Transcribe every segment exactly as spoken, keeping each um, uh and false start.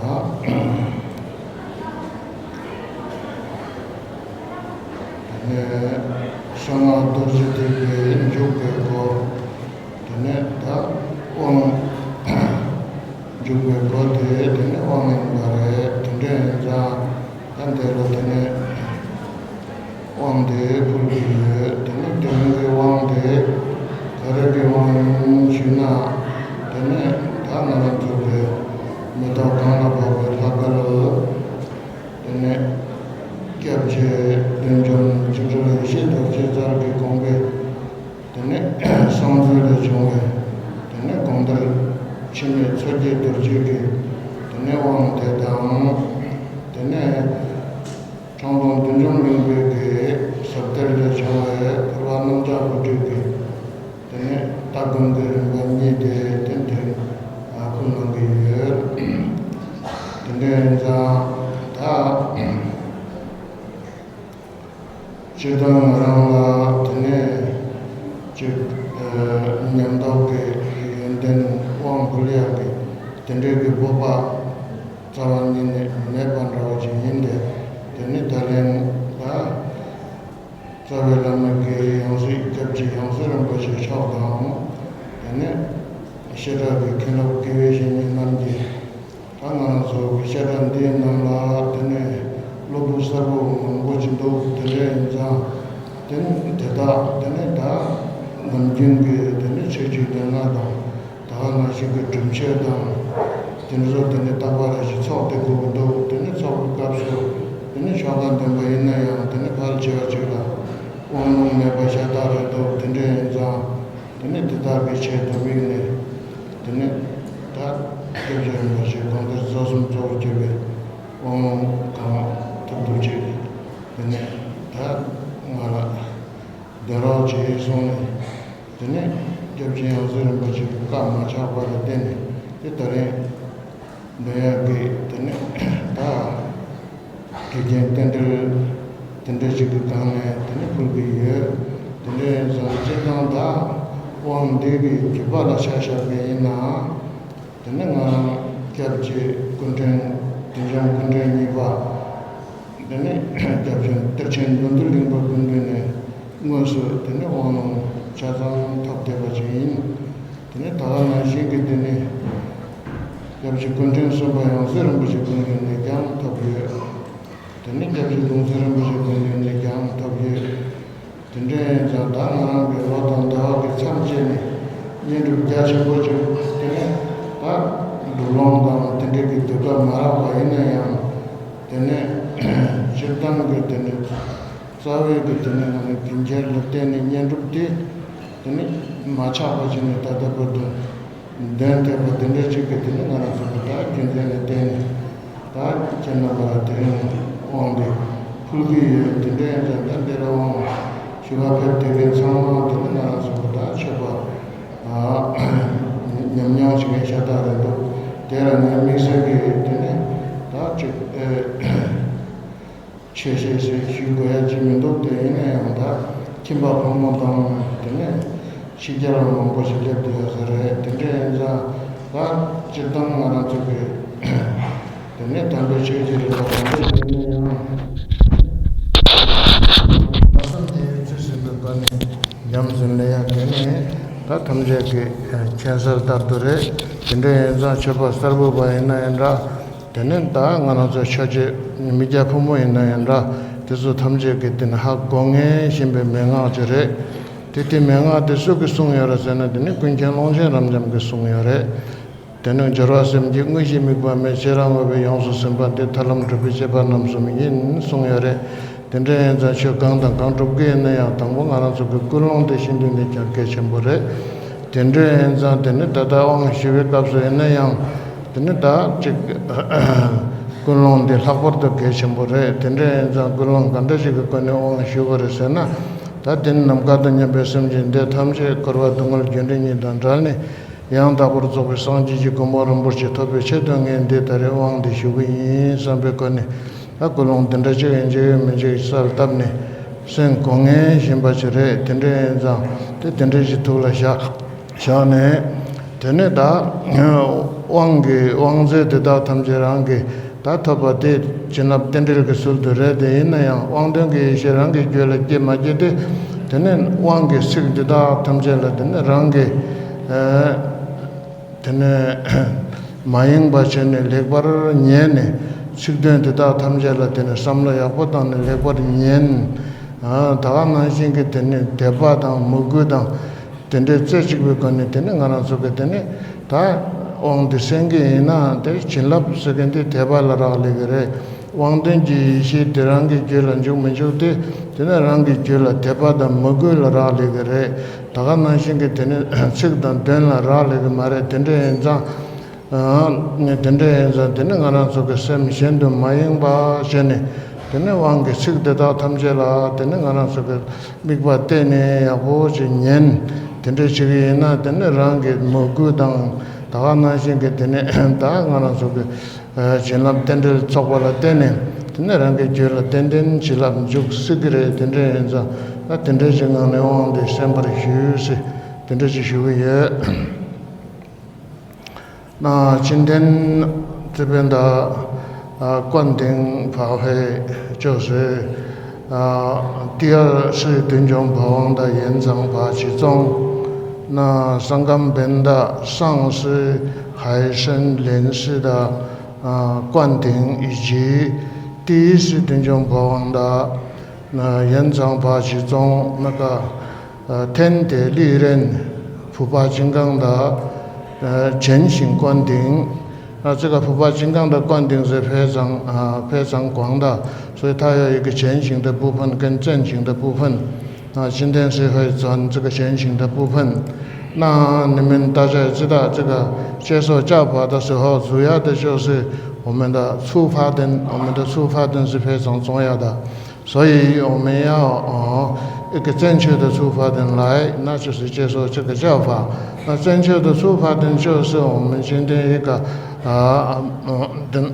དེ་ནས་གསང་སྔགས་རྡོ་རྗེ་ཐེག་པའི་འཇུག་པའི་སྒོ། དེ་ནས་ད་དབང་། འཇུག་པའི་སྒོ་དེ་དེ་ནས་དབང་ཡིན་པ་རེད། དེ་འདྲ་ཡིན་ཙང་ད་འདི་ལ་དེ་ནས་དབང་དེ་ཕུལ་གྱི་ཡོད། དེ་ནས་དེ་རིང་གི་དབང་དེ་ག་རེ་གི་དབང་ཡིན་ཞུས་ན། དེ་ནས་ད་ང་རང་ཚོ་གི་མེ་ཏོག་གང་ལ་ཕོག་པའི་ལྷ་སྐལ། དེ་ནས་སྐྱབས་རྗེ་བདུད་འཇོམས་འཇིགས་བྲལ་ཡེ་ཤེས་རྡོ་རྗེ་རྩལ་གྱི་དགོངས་པའི། དེ་ནས་གསང་མཛོད་ལས་བྱུང་བའི། དེ་ནས་དགོངས་དར་འཆི་མེད་མཚོ་སྐྱེས་རྡོ་རྗེ་གི། དེ་ནས་དབང་དེ་དང་། དེ་ནས་ཁྲང་ལུང་བདུད་འཇོམས་གླིང་པའི་གི་ཟབ་གཏེར་ལས་བྱུང་བའི་ཕུར་པ་གནམ་ལྕགས་སྐུ་བགྲེས་ཀྱི། དེ་ནས་སྟ་གོན་གྱི་རིམ་པ་གཉིས་དེ་དེ་དེ་ཨ་ཁུ་གནང་གི་ཡོད། དེ་འདྲ་ཡིན་ཙང་ད། སྤྱིར་བཏང་ང་རང་ལ་དེ་ནས་ཅིག་ཉམས་རྟོགས་ཀྱི་ཡོན་ཏན་དབང་ཕུལ་ཡག་གི་དེ་འདྲའི་གི་སྤོབས་པ་རྩ་བ་ཉིད་ནས་མེད་པ་འདྲ་བ་ཅིག་ཡིན་ཏེ། དེ་ནི་ད་ལན་ལ་རྩ་བའི་བླ་མ་དགེ་བའི་ཡང་སྲིད་སྐྱབས་རྗེ་ཡང་སྲིད་རིན་པོ་ཆེ་མཆོག་དང་། དེ་ནས་བཤད་གྲྭ་གི་མཁན་སློབ་དགེ་བའི་བཤེས་གཉེན་རྣམས་ཀྱིས། ད་ང་རང་ཚོ་གི་བཤད་གྲྭ་འདིའི་ནང་ལ་དེ་ནས་སློབ་ཕྲུག་གསར་པ་མང་པོ་ཅིག་འདུག་དེ་འདྲ་ཡིན་ཙང་། དེ་ནི་དེ་དག་དེ་ནས་ད་ནམ་རྒྱུན་གྱི་དེ་ནས་ཆོས་ཀྱི་སྡེ་ལྔ་དང་། ད་ག་ནང་བཞིན་གྱི་སྒྲུབ་མཆོད་དང་། དེ་ཚོ་དེ་ནས་རྟག་པར་རེ་ཞིག་ཚོགས་བསྡད་དགོས་ཀྱི་འདུག་དེ་ནས་ཚོགས་པའི་སྐབས་སུ་དེ་ནས་ཆོ་ག་འདོན་པ་ཡིན་ན་ཡང་དེ་ནས་ཕལ་ཆེ་བ་ཅིག་ལ་དབང་ལུང་མེད་པ་ཤ་སྟག་རེད་འདུག་དེ་འདྲ་ཡིན་ཙང་། དེ་ནས་དེ་དག་གི་ཆེད་དུ་དམིགས་ནས། དེ་ནས་ད་སྐྱབས་རྗེ་རིན་པོ་ཆེ་དགོངས་དོན་རྫོགས་སུ་གཙོ་བོར་གྱུར་པའི་དབང་ལུང་གང་ཐུབ་ཐུབ་ཅིག་དེ་ནས་ད་ང་ལ་འདོན་རོགས་བྱེད་གསུངས་ནས། དེ་ནས་སྐྱབས་རྗེ་ཡང་སྲིད་རིན་པོ་ཆེ་གི་བཀའ་མ་ཆག་པ་ལ་བརྟེན་ནས་དེ་ད་རེས། འདོན་ཡག་གི་དེ་ནས་ད་དགེ་རྒན་རྟེན་འབྲེལ་དེ་འདྲ་ཞིག་གི་སྒང་ནས་དེ་ནས་ཕུལ་གྱི་ཡོད། དེ་འདྲ་ཡིན་ཙང་སྤྱིར་བཏང་ད་དབང་འདི་གི་བརྒྱུད་པ་ལ་ཆ་བཞག་པ་ཡིན་ན། དེ་ནས་ང་རང་སྐྱབས་རྗེ་སྐུ་ཕྲེང་བདུད་འཇོམས་སྐུ་ཕྲེང་གཉིས་པ། དེ་ནས་སྐྱབས་རྗེ་གཏེར་ཆེན་མདུན་དུ་གླིང་པ་སྐུ་མདུན་ནས་དངོས་སུ་དེ་ནས་དབང་ལུང་ཆ་ཚང་ཐོབ་བསྡད་པ་ཅིག་ཡིན། དེ་ནས་ད་ག་ནང་བཞིན་གྱི་དེ་ནས་སྐྱབས་རྗེ་སྐུ་ཕྲེང་གསུམ་པ་ཡང་སྲིད་རིན་པོ་ཆེ་སྐུ་མདུན་ནས་ཀྱང་ཐོབ་ཡོད། དེ་ནས་སྐྱབས་རྗེ་གདུང་སྲས་རིན་པོ་ཆེ་སྐུ་མདུན་ནས་ཀྱང་ཐོབ་ཡོད། དེ་འདྲ་ཡིན་ཙང་ད་ང་རང་གི་ལོ་དང་ཟླ་བ་གི་མཚམས་བཅད་ནས་བསྙེན་སྒྲུབ་རྒྱ་ཆེན་པོ་ཅིག་དེ་ནས་ད་སྒྲུབ་ལུང་དང་དེ་འདྲ་གི་དུས་སྐབས་མ་རག་པ་ཡིན་ན་ཡང་། དེ་ནས་སྤྱིར་བཏང་གི་དེ་ནས་རྩ་བའི་གི་དེ་ནས་ང་ནི་དེ་འབྱེད་ལ་བརྟེན་ནས་བསྙེན་སྒྲུབ་དེ་དེ་ནས་མ་ཆག་པ་བྱས་ནས་ད་ལྟ་བར་དུ་འདོན་ཐུབ་པ་དེ་འདྲ་ཅིག་གི་དེ་ནས་ང་རང་ཚོ་གི་ད་རྒྱུ་མཚན་ལ་བརྟེན་ནས་ད་ཁྱེད་རྣམ་པ་ལ་དེ་རིང་དབང་འདི་ཕུལ་གྱི་ཡོད། དེ་འདྲ་ཡིན་ཙང་ད་འདི་ལ་དབང་ཞུ་བ་ཕེབས་དེ་གའི་ཚང་མ་དེ་ནས་ང་རང་ཚོ་གི་ད་མཆོད་པ་ཉམས་མྱོང་བྱེད་མཁན་ཤ་སྟག་རེད་འདུག་དེ་ལ་ངའི་དམིགས་བསལ་གྱི་དེ་ནས་ད་ཅིག་ཨེ། ཆེ་ཤེས་ཞིག་ཞུ་དགོས་ཡ་ཅིག་མི་འདུག་དེ་ཡིན་ན་ཡང་ད་ཁྱིམ་པ་ཕོ་མོ་དང་དེ་ནས་ཕྱི་རྒྱལ་བ་མང་པོ་ཞིག་སླེབས་བསྡད་ཡོད་ས་རེད། དེ་འདྲ་ཡིན་ཙང་ད་སྤྱིར་བཏང་ང་རང་ཚོ་གི་དེ་ནས་དམ་པའི་ཆོས་ཀྱི་རིམ་པ་གང་འདྲ་ཡིན་ན་ཡང་ད་ལྟ་དེ་ཚུལ་ཟིན་པའི་སྒོ་ནས་ཉམས་ཟིན་ལ་ཡ་དེ་ནས་ད་ཐམས་ཅད་ཀྱི་མཁྱེན་གསལ་ལྟར་དུ་རེད། དེ་འདྲ་ཡིན་ཙང་ཆོས་པ་གསར་བུ་པ་ཡིན་ན་ཡང་འདྲ། དེ་ནས་ད་ང་རང་ཚོ་ཆོས་བྱེད་མི་སྐྱ་ཕོ་མོ་ཡིན་ན་ཡང་འདྲ། དེ་ཚོ་ཐམས་ཅད་ཀྱིས་དེ་ནི་ཧ་གོ་ངེས་བཞིན་པའི་མན་ངག་ཅིག་རེད། དེ་དེ་མན་ངག་དེ་སུ་གིས་གསུངས་ཡོད་རེད་ཟེར་ན། དེ་ནི་ཀུན་མཁྱེན་ཀློང་ཆེན་རབ་འབྱམས་ཀྱིས་གསུངས་ཡོད་རེད། དེ་ནི་སྦྱོར་བ་སེམས་བསྐྱེད་དངོས་གཞི་དམིགས་པ་མེད། ཤེས་རབ་དངོས་པོས་ཡོངས་སུ་ཟིན་པ་འདི། ཐར་ལམ་སྒྲུབ་པའི་གཅེས་པ་རྣམ་གསུམ་ཡིན། གསུངས་ཡོད་རེད། དེ་འདྲ་ཡིན་ཙང་ཆོས་གང་དང་གང་སྒྲུབ་ཀྱི་ཡིན་ན་ཡང་དང་པོ་ང་རང་ཚོ་གི་ཀུན་སློང་དེ་ཤེས་རྒྱུ་ནི་ཀྱང་གལ་ཆེན་པོ་རེད། དེ་འདྲ་ཡིན་ཙང་དེ་ནི་ད་ལྟ་དབང་ཞུ་བའི་སྐབས་སུ་ཡིན་ན་ཡང་དེ་ནི་ད་ཅིག་ཀུན་སློང་འདི་ལྷག་པར་དུ་གལ་ཆེན་པོ་རེད། དེ་འདྲ་ཡིན་ཙང་ཀུན་སློང་ག་འདྲ་ཞིག་གི་སྒོ་ནས་དབང་ཞུ་དགོས་རེད་ཟེར་ན། ད་དེ་ནི་ནམ་མཁའ་དང་མཉམ་པའི་སེམས་ཅན་འདི་ཐམས་ཅད་འཁོར་བ་སྡུག་བསྔལ་རྒྱུ་འབྲས་གཉིས་དང་བྲལ་ནས། ཡང་དག་པར་རྫོགས་པའི་སངས་རྒྱས་ཀྱི་གོ་འཕང་རིན་པོ་ཆེ་ཐོབ་པའི་ཆེད་དུ་ངས་འདི་ད་རེས་དབང་འདི་ཞུ་གི་ཡིན་བསམ་པའི་སྒོ་ནས། ད་ཀུན་སློང་འདི་འདྲ་ཅིག་ཡིན་གཅིག་མིན་གཅིག་གསལ་བཏབ་ནས་སེམས་གོ་ངེས་བཞིན་པ་ཞིག་རེད། དེ་འདྲ་ཡིན་ཙང་དེ་དེ་འདྲ་ཞིག་ཐུགས་ལ་བཞག་བཞག་ནས། དེ་ནས་ད་ དབང་གི་དབང་རྫས་དེ་དག་ཐམས་ཅད་རང་གིས་ད་ཐོབ་པ་དེ་བྱིན་རླབས་རྟེན་འབྲེལ་གྱི་ཚུལ་དུ་རེད། དེ་ཡིན་ན་ཡང་དབང་དོན་གྱི་ཡེ་ཤེས་རང་གི་རྒྱུད་ལ་སྐྱེ་མ་སྐྱེ་དེ། དེ་ནས་དབང་གི་ཚིག་དེ་དག་ཐམས་ཅད་ལ་དེ་ནས་རང་གིས་དེ་ནས་མ་ཡེངས་པ་བྱས་ནས་ལེགས་པར་ཉན་ནས། ཚིག་དོན་དེ་དག་ཐམས་ཅད་ལ་དེ་ནས་བསམ་བློ་ཡག་པོ་བཏང་ནས་ལེགས་པར་ཉན། ད་ག་ནང་བཞིན་གྱི་དེ་ནས་དད་པ་དང་མོས་གུས་དང་། དེ་འདྲའི་རྩེ་གཅིག་པའི་སྒོ་ནས་དེ་ནི་ང་རང་ཚོ་གི་དེ་ནི་ད་དབང་འདི་གསན་གྱི་ཡིན་ན་དེ་བྱིན་རླབས་ཟེར་མཁན་དེ་དད་པ་ལ་རག་ལས་ཀྱི་རེད། དབང་དོན་གྱི་ཡེ་ཤེས་དེ་རང་གི་རྒྱུད་ལ་འཇུག་མི་འཇུག་དེ་དེ་ནི་རང་གི་རྒྱུད་ལ་དད་པ་དང་མོས་གུས་ལ་རག་ལས་ཀྱི་རེད། ད་ག་ནང་བཞིན་གྱི་དེ་ནི་ཚིག་དང་དོན་ལ་རག་ལས་ཀྱི་མ་རེད། དེ་འདྲ་ཡིན་ཙང་། ཨ་ནི་དེ་འདྲ་ཡིན་ཙང་དེ་ནི་ང་རང་ཚོ་གི་སེམས་གཞན་དུ་མ་ཡེངས་པ་བྱས་ནས། དེ་ནི་དབང་གི་ཚིག་དེ་དག་ཐམས་ཅད་ལ་དེ་ནི་ང་རང་ཚོ་གི་དམིགས་པ་གཏད་ནས་ཡག་པོ་ཅིག་ཉན། དེ་འདྲ་བྱེད་ཀྱི་ཡིན་ན་དེ་ནི་རང་གི་མོས་གུས་དང་ད་ག་ནང་བཞིན་གྱི་དེ་ནི་ད་ང་རང་ཚོ་གི་ཨ་བྱིན་རླབས་རྟེན་འབྲེལ་ཚོགས་པ་ལ་བརྟེན་ནས་དེ་ནི་རང་གི་རྒྱུད་ལ་ཏན་ཏན་བྱིན་རླབས་འཇུག་སྲིད་ཀྱི་རེད། དེ་འདྲ་ཡིན་ཙང་ད་དེ་འདྲ་ཅིག་ངང་ནས་དབང་དེ་གསན་པར་ཞུ་ཟེར་དེ་འདྲ་ཅིག་ཞུ་གི་ཡོད། 那今天这边的呃灌顶法会，就是呃第二世顿觉法王的延藏法其中，那上甘本的上师海参莲师的呃灌顶，以及第一世顿觉法王的那延藏法其中那个呃天地利刃普法金刚的呃全形灌顶。那这个普法金刚的灌顶是非常啊、非常广的，所以它有一个全形的部分跟正形的部分。那今天是会转这个全形的部分。那你们大家也知道，这个接受教法的时候，主要的就是我们的出发点，我们的出发点是非常重要的。所以我们要哦一个正确的出发点来，那就是接受这个教法。那正确的出发点就是我们今天一个啊嗯等。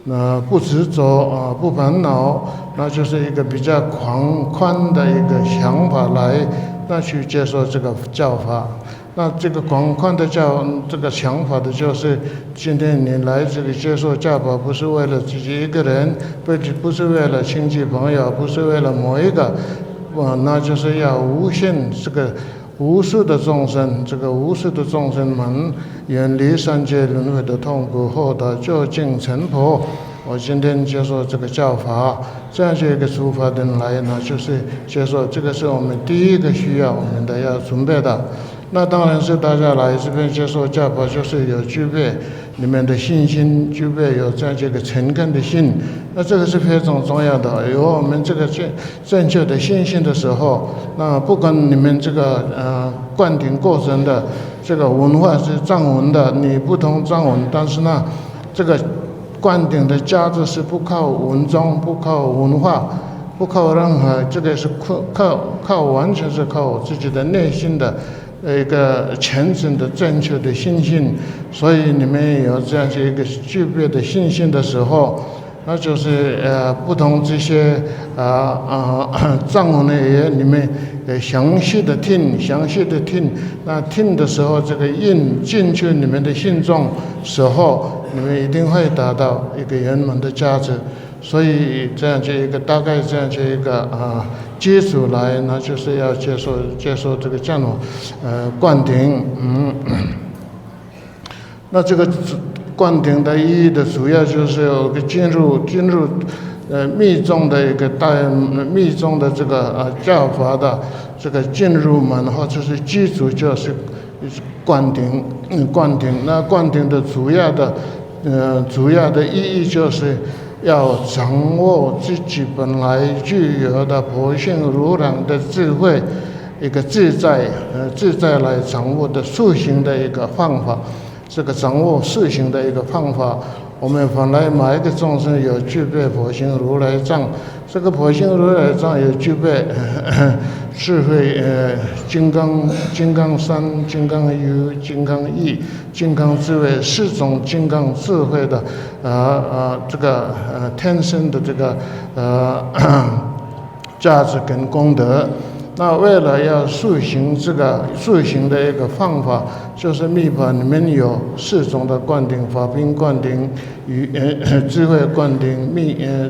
那不执着啊，不烦恼，那就是一个比较广宽的一个想法来，那去接受这个教法。那这个广宽的教这个想法的，就是今天你来这里接受教法，不是为了自己一个人，不不是为了亲戚朋友，不是为了某一个，啊，那就是要无限这个无数的众生，这个无数的众生们远离三界轮回的痛苦，获得究竟成佛。我今天接受这个教法，这样就一个出发点来呢，就是接受这个是我们第一个需要我们的要准备的。那当然是大家来这边接受教法，就是有具备你们的信心，具备有这样这个诚恳的心，那这个是非常重要的。有我们这个正正确的信心的时候，那不管你们这个呃灌顶过程的这个文化是藏文的，你不同藏文，但是呢，这个灌顶的价值是不靠文章，不靠文化，不靠任何，这个是靠靠靠完全是靠我自己的内心的一个虔诚的正确的信心。所以你们有这样子一个具备的信心的时候，那就是呃不同这些啊啊藏文的也你们呃详细的听，详细的听，那听的时候这个印进去你们的心中时候，你们一定会达到一个圆满的价值。所以这样子一个大概这样子一个啊基础来，那就是要接受接受这个降龙呃灌顶，嗯。那这个灌顶的意义的主要就是有个进入进入呃密宗的一个大密宗的这个呃教法的这个进入门或者是基础就是灌顶，嗯，灌顶。那灌顶的主要的呃主要的意义就是要掌握自己本来具有的佛性如来的智慧，一个自在呃自在来掌握的塑形的一个方法。这个掌握塑形的一个方法。我们本来每一个众生有具备佛性如来藏，这个佛性如来藏有具备智慧，呃，金刚、金刚山、金刚喻、金刚意、金刚智慧四种金刚智慧的，呃呃，这个呃天生的这个呃价值跟功德。那为了要塑形这个，塑形的一个方法，就是密法里面有四种的灌顶，法品灌顶、与，呃，智慧灌顶、密，呃，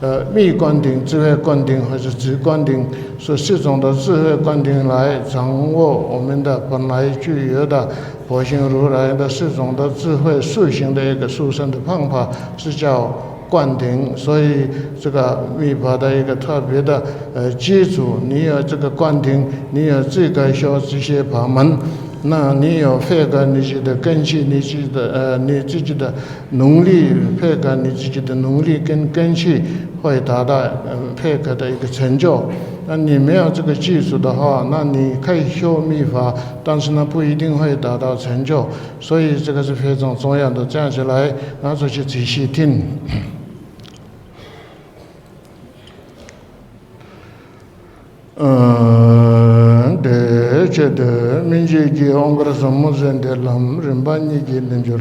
呃，密灌顶、智慧灌顶或者直灌顶，是四种的智慧灌顶来掌握我们的本来具有的佛性如来的四种的智慧塑形的一个塑身的方法，是叫灌顶。所以这个密法的一个特别的，呃，基础，你有这个灌顶，你有这个学这些法门，那你有配合你自己的根器，你自己的，呃，你自己的能力，配合你自己的能力跟根器，会达到，嗯，配合的一个成就。那你没有这个基础的话，那你可以修密法，但是呢，不一定会达到成就。所以这个是非常重要的，这样起来，拿出去仔细听。 དེའི་ཆེད་དུ་སྨིན་བྱེད་ཀྱི་དབང་བསྐུར་ཟབ་མོ་ཟེར་འདི་ལམ་རིམ་པ་གཉིས་ཀྱི་རྣལ་འབྱོར།